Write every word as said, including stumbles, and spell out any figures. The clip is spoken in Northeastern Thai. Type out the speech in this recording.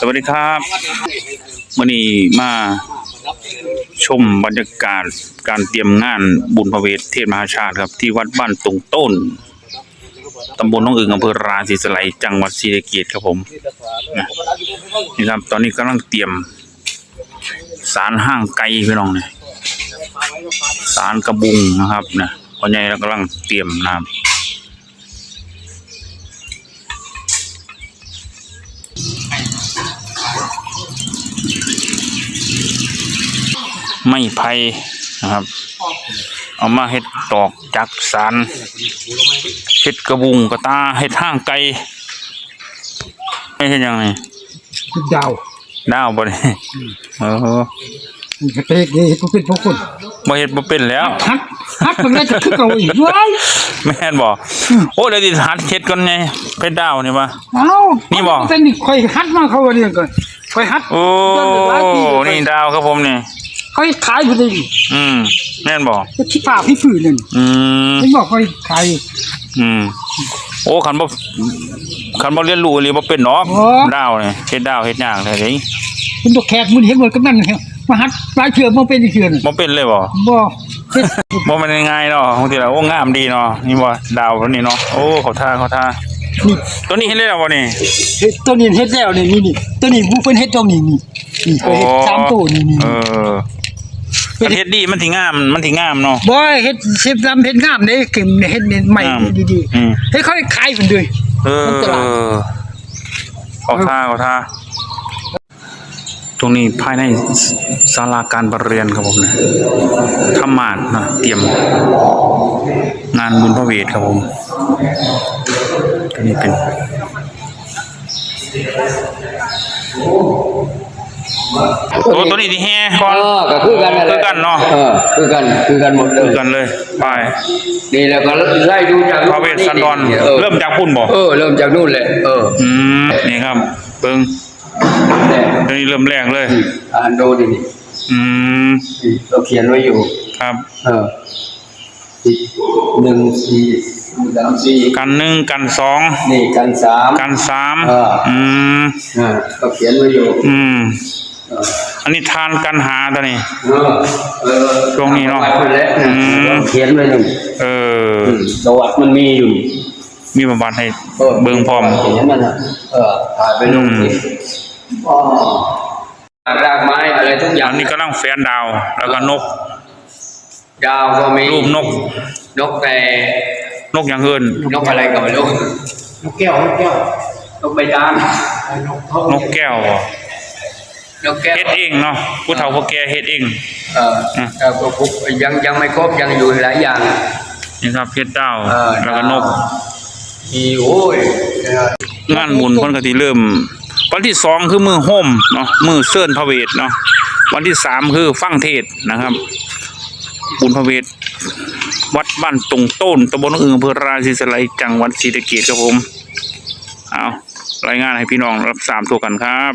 สวัสดีครับ มื้อนี้มาชมบรรยากาศการเตรียมงานบุญพระเวทเทศมหาชาติครับ ที่วัดบ้านตุงโต้น ตำบลหนองอึ่ง อำเภอราศีสไลย จังหวัดศรีสะเกษครับผม นะ นี่ครับ ตอนนี้กำลังเตรียมสารห้างไก่พี่น้องเนี่ย สารกระบุงนะครับนะ พ่อใหญ่กำลังเตรียมนะครับ ไม้ไผ่นะครับ เอามาเฮ็ดตอกจักสาน เฮ็ดกระบุงกระตา เฮ็ดห้างไก่ ไม่เฮ็ดหยังนี่ ดาว ดาวบ่นี่ อืม เออ มันกระเตกนี่เฮ็ดบ่เป็นพวกคน บ่เฮ็ดบ่เป็นแล้ว หัด หัดมันได้จะคือเก่าอีก ว้าย แม่นบ่ อืม โอ้ เดี๋ยวสิหัดเฮ็ดก่อนไง ไข่ดาวนี่วะ เอ้า นี่บ่ แต่นี่ข่อยหัดมาเขาว่านี่ก่อน ข่อยหัด โอ้ ย้อนหลายปีเลย นี่ดาวครับผมนี่ เขาขายอยู่นี่ อืม แม่นบ่ ก็ขี้ปากขี้ฝืนนั่น อืม เห็นบ่ ข่อยขาย อืม โอ้ คันบ่ คันบ่เรียนรู้อีหลีบ่เป็นดอก โอ้ ดาวนี่ เฮ็ดดาวเฮ็ดยากแท้เด้ คุณตัวแขกมื้อนี้เห็นหมดกำนันเนี่ย มาหัดหลายเทื่อบ่เป็นเทื่อนี่ บ่เป็นเลยบ่ บ่ บ่แม่นง่ายๆเนาะ บางทีละ โอ้ งามดีเนาะ นี่บ่ ดาวตัวนี้เนาะ โอ้ เขาท่า เขาท่า นี่ ตัวนี้เฮ็ดได้แล้วบ่นี่ เฮ็ด ตัวนี้เฮ็ดแล้วนี่ นี่ นี่ ตัวนี้ผู้เพิ่นเฮ็ดตรงนี้ นี่ นี่ โอ้ เฮ็ดสามตัวนี่ นี่ เออ คันเฮ็ดดีมันสิงาม มันสิงามเนาะ บ่ เฮ็ด เฮ็ดดำเฮ็ดงามเด้ เก็บเฮ็ดใหม่ งาม ดีๆ อืม เฮ็ดเขาขายเพิ่นด้วย เออ มันตลาด เขาท่า เขาท่า ตรงนี้ภายในศาลาการประเรียนครับผมนะ ธรรมาสน์นะ เตรียมงานบุญพระเวทครับผม ตัวนี้เป็น โอ้ ตัวนี้ที่แห่ก่อน เออ ก็คือกันนั่นแหละ คือกันเนาะ เออ คือกัน คือกันหมดเลย คือกันเลย ไป นี่แล้วก็ไล่ดูจาก พระเวสสันดร เออ เริ่มจากพุ่นบ่ เออ เริ่มจากนู่นแหละ เออ อืม นี่ครับ เบิ่ง เนี่ย ตัวนี้เริ่มแรกเลย อืม อ่านดูดิ อืม นี่เราเขียนไว้อยู่ ครับ เออ อีก หนึ่ง สี่ สาม สี่ กันหนึ่ง กันสอง นี่ กันสาม กันสาม เออ อืม อ่า ก็เขียนไว้อยู่ อืม เออ อันนี้ทานกันหาตัวนี้ เออ เออ ช่วงนี้เนาะ วัดนั่นแหละ อืม เขียนไว้นั่น เออ อืม ประวัติมันมีอยู่ มีประวัติให้ เออ เบิ่งพร้อม เห็นมันน่ะ เออ ถ่ายไปลง อืม ที่ อ๋อ รากไม้อะไรทุกอย่าง อันนี้กำลังแฝนดาว แล้วก็นก ดาวก็มี รูปนก นกแต่ นกอย่างอื่น นกอะไรก็ไม่รู้ นกแก้ว นกแก้ว นกใบดาน นก นกแก้วบ่ นกแก้ว เฮ็ดเองเนาะ ผู้เฒ่าผู้แก่เฮ็ดเอง เออ อืม เออ ก็ครบ ยัง ยังไม่ครบ ยังอยู่หลายอย่าง นี่ครับ เฮ็ดดาว เออ แล้วก็นก ดาว มี โอ้ย เออ งานบุญเพิ่นก็สิเริ่ม วันที่สองคือมื้อโฮมเนาะ มื้อเชิญพระเวทเนาะ วันที่สามคือฟังเทศน์นะครับ บุญพระเวท วัดบ้านตุงโต้น ตำบลหนองอึ่ง อำเภอราศีสไลย จังหวัดศรีสะเกษครับผม เอา รายงานให้พี่น้องรับทราบทั่วกันครับ